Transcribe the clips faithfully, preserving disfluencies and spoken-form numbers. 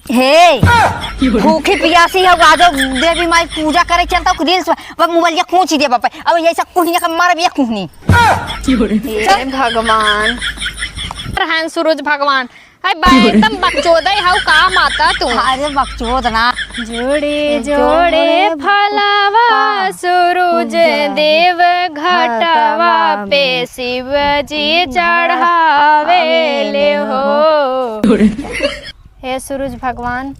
हे, भूखी पियासी हो, आजो देवी माई पूजा करे चलता हूँ, reels में, अब मोबाइल ये कूची दे बापा, अब ऐसा कुहनी का मारब ये कुहनी। हे भगवान, रहन सूरज भगवान, हाय बा, एकदम बकचोदे हौ का माता तू? अरे बकचोद ना। जोड़े जोड़े जोड़े फलवा फलवा सूरज सूरज देव घटवा घटवा पे पे शिव जी चढ़ावे ले हो। हे सूरज भगवान,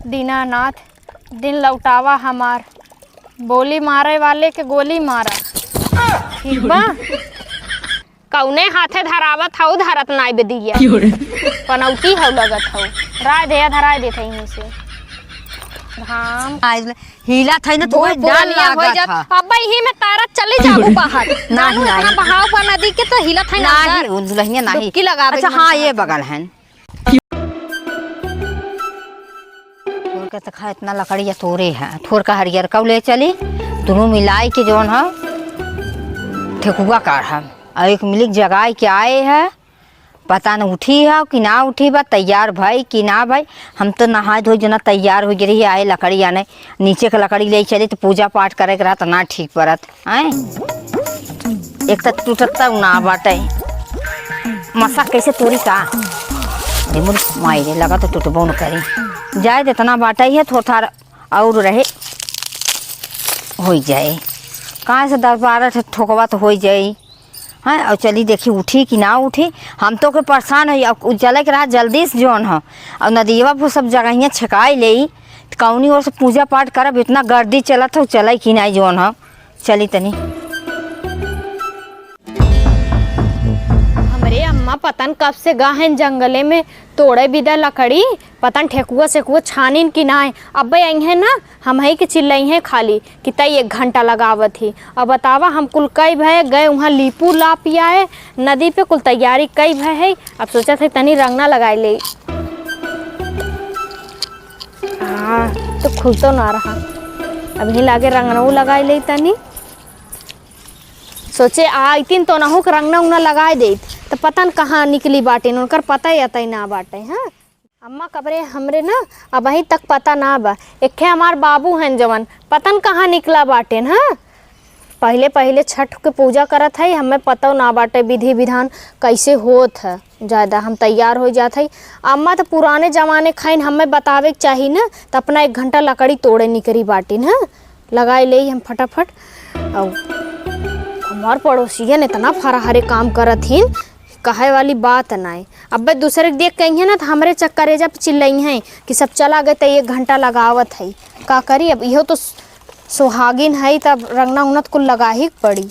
दीनानाथ, दिन लौटावा हमार। बोली मारे वाले के गोली मारा। ठीक बा? कौने हाथे धरावत हऊ, धरत नाई बेदिया। क्यों रे? पनौती हऊ लगत हऊ। राय दे, धराय देत हई यहीं से। धाम। आज ले, हिला थई ना, तू मुंह पूरा डर निया हो लागत जात। हा। अब यही में तारा चली जाबू बाहर। नहीं, जानू इतना नहीं। बहाव बा नदी के तो हिला थई ना नहीं, अंदर। उन दुल्हनिया नहीं। डुबकी लगावे अच्छा, के मन हाँ, करत ये बा। बगल है। तोर के त खा इतना लकड़िया तोरे है, थोर का हरियर कऊ ले चली, दोनों मिलाई के जौन है ठेकुआ काढ़म। और एक मिलिक जगाई के आए है, पता न उठी है कि ना उठी बा, तैयार भई कि ना भई। हम तो नहाए धोए जना तैयार हो गई रही, आए लकड़ी आने, नीचे के लकड़ी ले चली तो पूजा पाठ करे के रहत ना ठीक परत। हैं? एक त टूटता ना बाटे। मसा कैसे तोरी का? दे मोर माई रे, लगा तो टूटबो न करी। जाए दे, इतना बाटे ही है, थोड़ा थार और रहे, होई जाए। कहाँ से दस बारह ठो ठोकवा तो होई जाए। हैं? और चली देखी उठी कि ना उठी। हम तो के परेशान है, अब उ चले के रहा जल्दी से जौन हो। और नदियवा पर सब जगहिया छेकाई लेई, त कौनी ओर से पूजा पाठ करब, इतना गर्दी चलत हो, चले कि नहीं जौन हो। चली तनी। हमरे अम्मा पतन कब से गा हैं जंगले में तोड़े बिदा लकड़ी, पतन ठेकुआ सेकुआ छानिन कि नाय। अब्बे अइहें ना, हमही के चिल्लइहें खाली कि तई एक घंटा लगावत ही। अब बतावा, हम कुल कई भय गए उहाँ लीपू ला पियाए नदी पे, कुल तैयारी कई भय है। अब सोचत है तनी रंगना लगाए ले। आ, तो खुलतो ना रहा। अबही लागे रंगनऊ लगाए ले तनी। सोचे आइतिन तो नहुक रंगना उंगना लगाए देत, त पता न कहाँ निकली बाटिन, उनकर पता ही अतई ना बाटे। हाँ, अम्मा कबरे हमरे ना अबही तक पता ना बा। एक्खे हमार बाबू हन जवन, पता न कहाँ निकला बाटिन। हाँ, पहिले पहिले छठ के पूजा करत हई, हमें पतो ना बाटे विधि विधान कैसे होत है। ज्यादा हम तैयार हो जात हई। अम्मा तो पुराने जमाने खाइन, हमें बतावे के चाही ना, त अपना एक घंटा लकड़ी तोड़े निकरी बाटिन। हाँ, लगाई लेई हम फटाफट। और हमार पड़ोसियन इतना फराहरे काम करत हिन, कहे वाली बात नाय। अब्बे दूसरे के देख के अइहें ना, त हमरे चक्करेजा पे चिल्लइहें कि सब चला गए, त एक घंटा लगावत है। का करी, अब इहो तो सुहागिन है, तब रंगना उंगना त कुल लगा ही के पड़ी।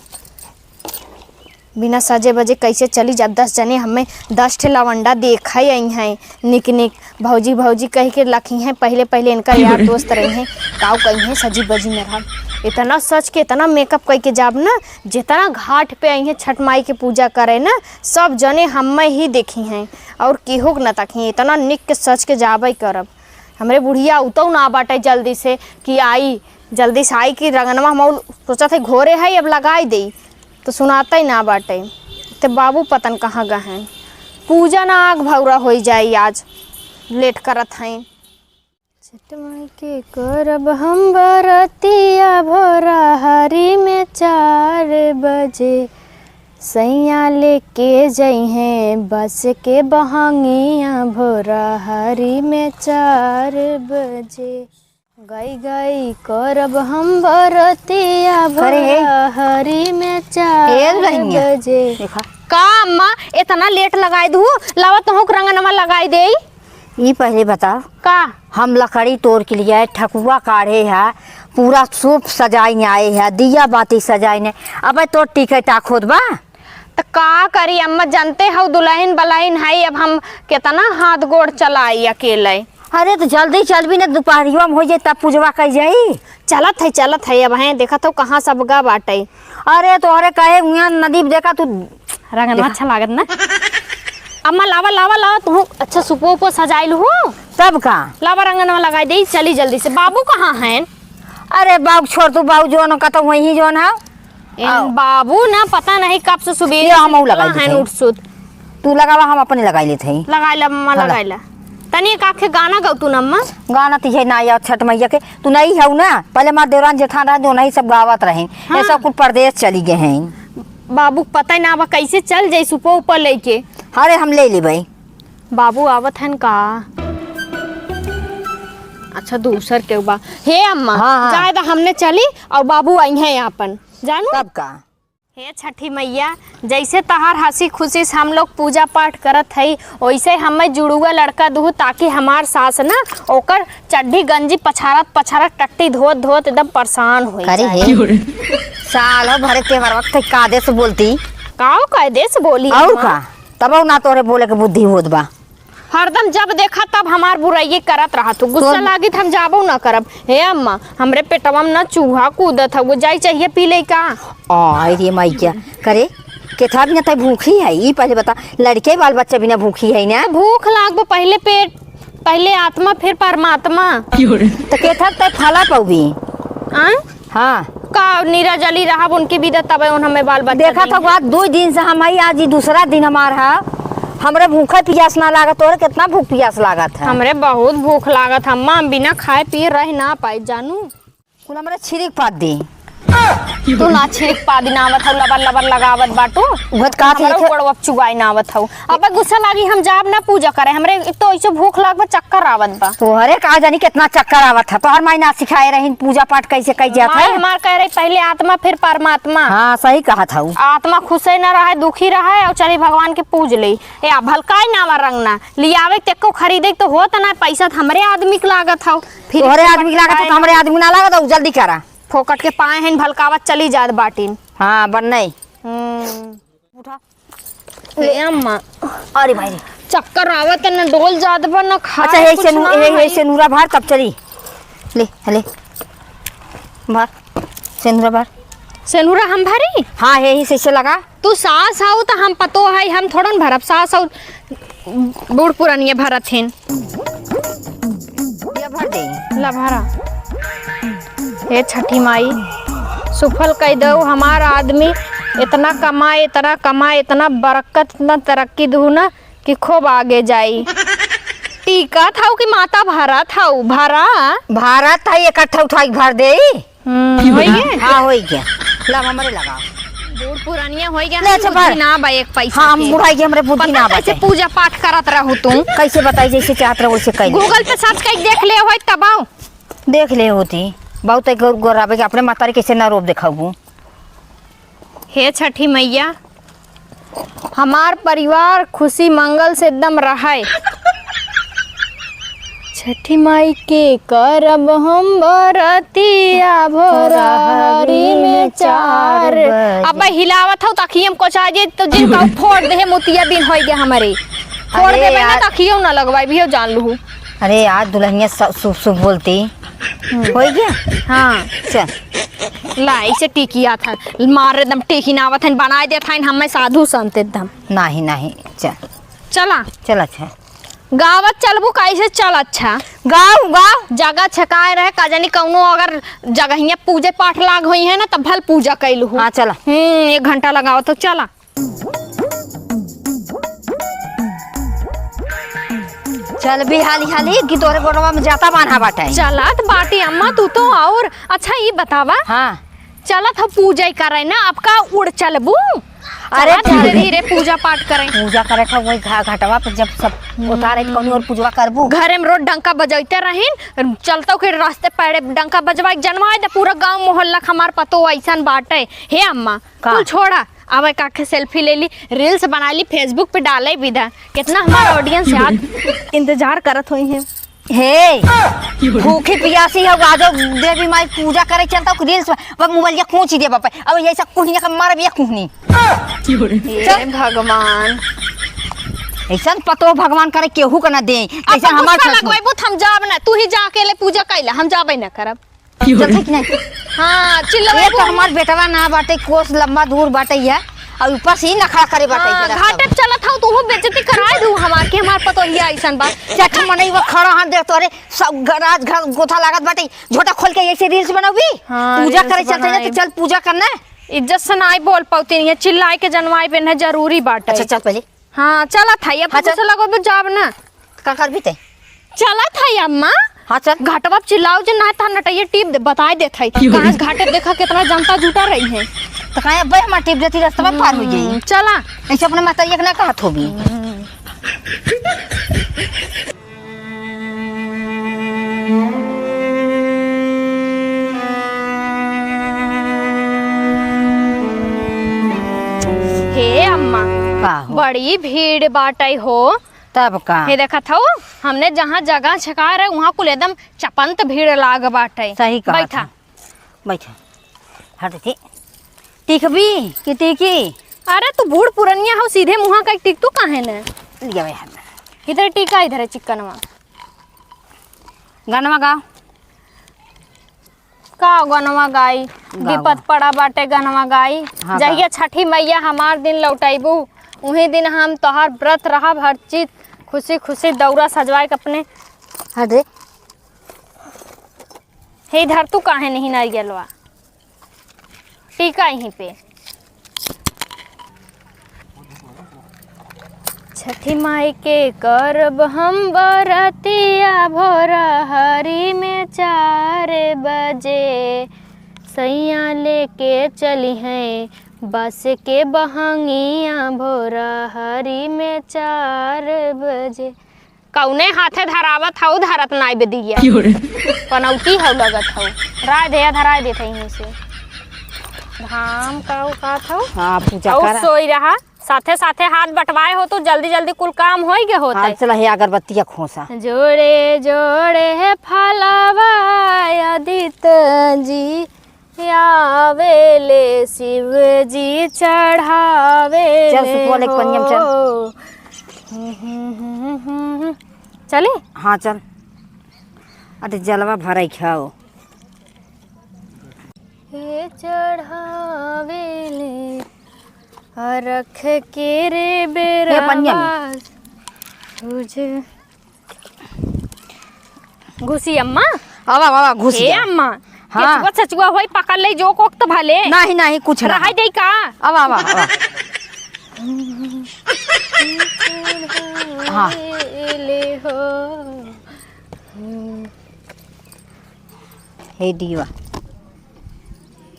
बिना सजे बजे कैसे चली, जब दस जने हमें दस ठे लवंडा देखे अइहें, निक निक भौजी भौजी कह के लखी हैं, पहिले पहिले इनका यार दोस्त रही हैं, काऊ कही हैं, सजी बजी में रहब। इतना सज के, इतना मेकअप कइ के जाब ना, जितना घाट पे अइहें छठ माई के पूजा करे ना, सब जने हमें ही देखी हैं और केहू के न तकी। इतना निक के सज के जाबे करब। हमरे बुढ़िया उतौ ना बाटे जल्दी से कि आई, जल्दी से आई कि रंगनवा हम सोचत है घोरे है, अब लगाई देई। तो सुनातै ना बाटे। ते बाबू पतन कहाँ गए हैं? पूजा ना आग भौरा होई जाई, आज लेट करत हैं। छठ माई के करब हम बरतिया भोरा हरी में चार बजे, सैया लेके जइहें बस के बहंगिया भोरा हरी में चार बजे। गई गई करब हम बरतिया करे हे। भोरा हरी में चार ए दुल्हनिया, बजे। देखा। का अम्मा, इतना लेट लगाई दू? लावा तोहूँ के रंगनवा लगाई देई। ई पहले बताओ। का? हम लकड़ी तोड़ के लिए आए, ठकुआ काढ़े है, पूरा सूप सजाइन आए है, दिया बाती सजाइन है। अबे तोर टिकट टाक होत बा? त का करी अम्मा, जानते हौ दुलहिन बलहिन हई, अब हम केतना हाथ गोड़ चलाई अकेले। अरे त जल्दी चलबी न, दुपहरिया में हो जाई तब पूजवा कई जाई। चलत है, चलत है, अब हैं देखत हौ कहाँ सब गा बाटे। अरे तोहरे कहे उहाँ नदी में देखा तू रंगनवा देखा। अच्छा लागत ना। अम्मा लावा, लावा, लावा, तू अच्छा सुपो उपो सजाइल हूँ। तब का? लावा रंगनवा लगाई दे, चली जल्दी से। बाबू कहाँ हैं? अरे बाबू छोड़ तू, बाबू जौन कतौ वहीं जौन है। ए, आओ। बाबू ना पता नहीं कब से सुबह ये से हम लगाई निकला देत है हई। उठ सुत। तू लगावा, हम अपने लगाई लेत हई। लगाई ला, अम्मा, हाँ, ला। लगाई ला। तनी एक आखे गाना गउतू न अम्मा। गाना त इहे ना आवत छठ मैया के। तू नहीं हऊ ना, पहले हमार देवरान जेठान रहा, जो नहीं सब गावत रहे। हाँ। ऐसा कुल परदेस चली गए हैं। बाबू के पता ही ना बा, कैसे चल जाई सुपो ऊपर लेके। अरे, हम ले लेबै। बाबू आवत हन का? अच्छा, दूसर केहू बा। हे अम्मा, हाँ, हाँ। जाए दा, हमने चली और बाबू आई हैं आपन। जानू? तब का? हे छठी मैया, जैसे तहार हँसी खुशी से हम लोग पूजा पाठ करत हई, वैसे हमें जुड़ुआ लड़का दुहू, ताकि हमार सास ना ओकर चड्ढी गंजी पछारत पछारत, टट्टी धोत धोत एकदम परेशान होइ जाए। हे। साल हो भरे त्योहार वक्त का आदेश बोलती। काऊ का आदेश बोली और अम्मा? का? तब ना तोरे बोले के बुद्धि होत बा। हरदम जब देखा तब हमार बुराई करत रहत हो। गुस्सा तोर लागी त हम जाबो ना करब। हे अम्मा, हमरे पेटवा में ना चूहा कूदत हउ, जाई चाहिए पी ले का? आय रे माई, क्या करे? केथा बिना तै भूखी है? ई पहले बता, लड़के बाल बच्चा बिना भूखी है ना? भूख लागबो पहले पेट, पहले आत्मा, फिर परमात्मा। त केथा तै फला पउबी? आय? हाँ। का निराजली रहब उनकी बिदा, तबे उन हमें बाल बच्चा देखा देंगे। तो बात दो दिन से हम आई, आज ही दूसरा दिन हमार है। हमरे भूखे पियास ना लागत, तोरे कितना भूख पियास लागत है? हमरे बहुत भूख लागत है अम्मा, हम बिना खाए पिए रह ना पाई जानू। कुल हमरे छिरिक पाद दी। तू ना छिरिक पादी ना आवत हऊ, लबर लबर लगावत बाटू। उहत का हमरे थे? ऊपर अब चुआई ना आवत हऊ। अबे गुस्सा लागी, हम जाब ना पूजा करे। हमरे एक तो ऐसे भूख लाग बा, चक्कर आवत बा। तोहरे का जानी कितना चक्कर आवत है। तोहर माई ना सिखाए रहीन पूजा पाठ कैसे कइल जात माई है? हमार कह रही पहले आत्मा फिर परमात्मा। हाँ, सही कहत हऊ। आत्मा खुशे ना रहे, दुखी रहे और चली भगवान के पूज ले। ए, आ भलकाई ना आवा रंगना, लियावे के तेको खरीदे के तो होत ना, पैसा तो हमरे आदमी के लागत हऊ। फिर तोहरे आदमी के लागत है तो हमरे आदमी ना लागत हऊ, जल्दी करा। फोकट के पाए हैं, भलकावत चली जात बाटिन। हाँ, बन नहीं। हम्म। उठा। ले अम्मा। अरे भाई रे। चक्कर आवत है, न डोल जात बा, न खाए अच्छा, हे कुछ सेनु-, ना हे, हे है। सेनुरा भर तब चली। ले, ले। भर। सेनुरा भर। सेनुरा हम भरी? हाँ, हे ही से, से लगा। तू सास हऊ त हम पतो है, हम थोड़न भरब। सास हऊ बूढ़ पुरानिये भरत हिन। ये भर दे। ला भरा। हे छठी माई, सुफल कइ दऊ हमार आदमी, इतना कमाए, इतना कमाए, इतना बरकत, इतना तरक्की दू ना कि खूब आगे जाई। टीका थाऊ कि माता भरा थाऊ, भरा? भरा था, इकट्ठा उठा के भर दे। हम्म, होई गे? हाँ, होई गे। ला, हमरे लगाओ। बूढ़ पुरानिया होई गे, ले, हम अच्छा, बुद्धि भर। ना बा एक पैसा हाँ, हम के। बुढ़ाई के हमरे बुद्धि पता ना कैसे बाटे। पूजा पाठ करत रहू तू? कैसे बताई, जैसे चाहत रहो, वैसे कइले। Google पे search कइके देख ले होई तब आओ। देख ले होती। बहुत एक गौर, गौर आवे कि अपने मतारी कैसे ना रोब देखाबू। हे छठी मैया, हमार परिवार खुशी मंगल से एकदम रहे। छठी माई के करब हम बरतिया भोरारी में चार बजे। अब हिलावत हऊ त अखियम कोचा जे तो जिनका फोड़ दे मोतिया बिन होई गया हमरे। फोड़ अरे देबे ना यार। त अखियो ना लगवाई भी हो जान लू। अरे यार दुल्हनिया स-, शुभ शुभ बोलती। हम्म। होई गया? हाँ। चल। ला, इसे टीकिया था। मार एकदम टीकी ना आवत हन, बनाए देत हन हमें साधु संत एकदम। नाही, नाही, चल। चला। चल, अच्छा। गावत चलबू कैसे चल, अच्छा। गाओ, गाओ। जगह छकाए रहे, का जानी कौनो अगर जगहिया पूजे पाठ लाग होई है ना, तब भल पूजा कैलू हो। हाँ, चला। हम्म, एक घंटा लगाओ तो चला। चल भी हाली हाली कि तोरे गोड़वा में जाता बान्हा बाटे। चलत बाटी अम्मा, तू तो और अच्छा, ई बतावा। हाँ। चलत हो पूजा ही करे ना, अब का उड़ चलबू? अरे चला धीरे धीरे पूजा पाठ करे। पूजा करे था वही घा-, घाटवा पे जब सब उतारे तो कौनी और पूजवा करबू? घरे में रोज डंका बजैते रहीन, चलतो के रास्ते पैरे डंका बजवा के जनवाए दे पूरा गांव मोहल्ला के हमार पतो ऐसन बाटे। हे अम्मा, का? कुल छोड़ा, आवे काके selfie ले ली, reels बना ली, Facebook पे डाले विदा। कितना हमार audience यार इंतजार करत होई है। हे, भूखी पियासी हो, आजो देवी माई पूजा करे चलता हूँ, reels में, अब मोबाइल या कूची दे बापे, अब ऐसा कुहनिया का मारब या कुहनी। हे भगवान। ऐसा पतो भगवान करे केहू का ना दे, अब ऐसा तो हमार गुस्सा साथ में। लगवाइबू, हम जाब ना, तू ही जा अकेले पूजा कैला, हम जाबे ना करब। चलते कि नहीं? हाँ, चिल्लवाई ये तो बोल। हमार बेटवा ना बाटे, कोस लंबा दूर बाटे ये, और ऊपर से ही नखरा करे बाटे हाँ, ये रास्ता। घाटे चलत हऊ, तू बेइज्जती कराए दू हमार, के हमार पतोहिया ऐसन बा। चट मनई वो खड़ा हाथ देख तोरे, सब राज घर गोथा लागत बाटे, झोटा खोल के ऐसे reels बनौबी? हाँ, पूजा reels करे चलते ना बनाई। तो चल पूजा करना। इज्जत से नाई बोल पौती, ये चिल्लाए के जनवाई पे ना जरूरी बाटे। अच्छा, चल पहले। हाँ, चलत हई, अब हाँ, चल। गुस्सा लगो, जाब ना। का करबी ते? चलत है अम्मा। हाँ, चल। घाटवा पे चिल्लाओ जे ना, तहार नटैया टीप दे, बताए देत है। क्यों रे? कहाँ से घाटे देखा कितना जनता जुटा रही है। तो कहाँ अब्बे हमार टीप देती, रास्ता में पार हो जाई। हम्म, चला। ऐसे अपने माता जी के ना कहत होगी। हम्म। हे अम्मा, का हो? बड़ी भीड़ बाटै हो। तब का? हे देखत हऊ, हमने जहाँ जगह छका रहे, वहाँ कुल एकदम चपंत भीड़ लाग बाटै। सही कहत बैठा। है। बैठा। हट थी। टिकबी कि टिकी? अरे, तू बूढ़ पुरनिया हो, सीधे मुँहा का टिक तू काहे ने? लिया भाई हाथ में। इधर टिका, इधर है चिक्कनवा। गनवा गाओ। का गनवा गाई? गावा। विपत पड़ा बाटे गनवा गाई। हाँ, जहिया गावा। छठी मैया हमार दिन लौटैबू, उही दिन हम तोहार व्रत रहब, हर चीज खुशी खुशी दौरा सजवाए के अपने। हट रे। हे धर, तू काहे नहीं नारियलवा? टीका यहीं पे। छठी माई के करब हम बरतिया भोरा हरी में चार बजे, सैया लेके चली हैं बस के बहंगिया भोरा हरी में चार बजे। कौने हाथे धरावत हऊ, धरत नाई बेदिया। क्यों रे? पनौती हऊ लगत हऊ। राय दे, धराय देत हई यहीं से। धाम का उकात हऊ? हाँ, पूजा अउर करा। सोई रहा, साथे साथे हाथ बटवाए हो तो जल्दी जल्दी कुल काम होई के होत हाँ, है। चला हे अगरबत्तिया खोसा। जोड़े जोड़े है फलवा आदित जी, आवेले शिव जी चढ़ावेले चल, सुपवा लेके पनिया में चल। हो। चली? हाँ, चल। अरे, जलवा भराई खाओ। हे चढ़ावेले अरख के रे हे पनिया में। बेरवा तुझे घुसी अम्मा। आवा, आवा, आवा, घुस हे जा। अम्मा, हाँ। केचुआ चचुआ होई, पकड़ ले जो कोक त भले। नाही, नाही, कुछ ना। रहाई देई का? आवा, आवा, आवा। हाँ। ले हो। हे दीवा।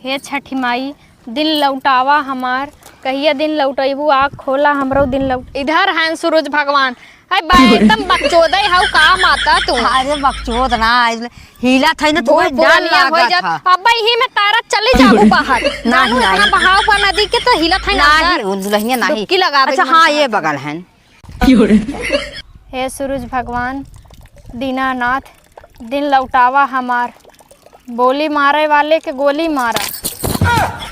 हे छठी माई, दिन लौटावा हमार, कहिया दिन लौटैबू, आँख खोला हमरो दिन लौट। इधर हैं सूरज भगवान। हाय बा, एकदम बकचोदे हऊ का माता तू? अरे बकचोद ना, हिलत है ना, तू बूढ़ डाल पुरनिया हो लागत जात। है। अब यही में तारा चली जाबू बाहर। नहीं, जानू इतना नहीं। बहाव बा नदी के तो हिलत है ना नहीं, अंदर। वो दुल्हनिया नहीं। डुबकी लगा दे अच्छा, मन हाँ, से। ये बगल है। हे सूरज भगवान, दीनानाथ, दिन लौटावा हमार, बोली मारे वाले के गोली मारा।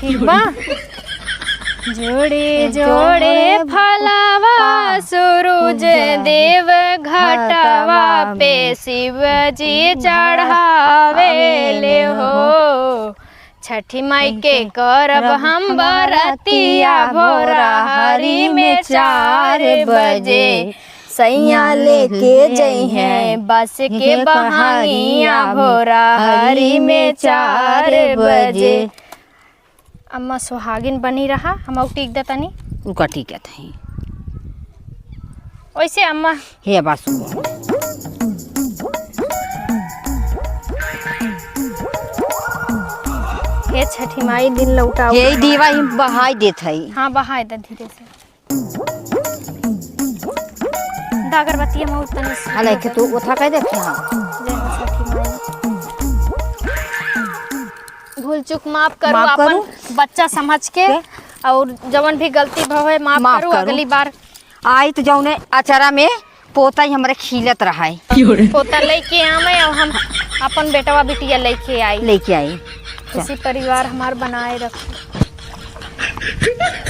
ठीक बा? जोड़े जोड़े फलवा सूरज देव घटवा पे शिव जी चढ़ावे ले हो। छठी माई के करब हम बरतिया भोरा हरी में चार बजे। सैया लेके जइहें बस के बहंगिया भोरा हरी में चार बजे। अम्मा सुहागिन बनी रहा, हम टीक दे तनी। उका टीकत हई। ओइसे अम्मा। हे बासु। हे छठी माई दिन लौटाओ। हे दीवा ही बहाई देत हई। हाँ, बहाई दे धीरे से। दा अगरबत्ती हम और तनी सी हाँ, नहीं, दे तू दे। उठा के देखे, हाँ। जय हो छठी माई। भूल चूक माफ करू, माफ करू। अपन बच्चा समझ के। के? और जवन भी गलती भवे माफ माफ करू, करू। अगली बार आई तो जौने अचारा में पोता ही हमरे खीलत रहा है। पोता लेके आवे और हम अपन बेटवा बिटिया लेके आई। लेके आई। खुशी परिवार हमार बनाए रखो।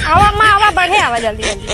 आवा माँ, आवा, बढ़े आवा, जल्दी, जल्दी।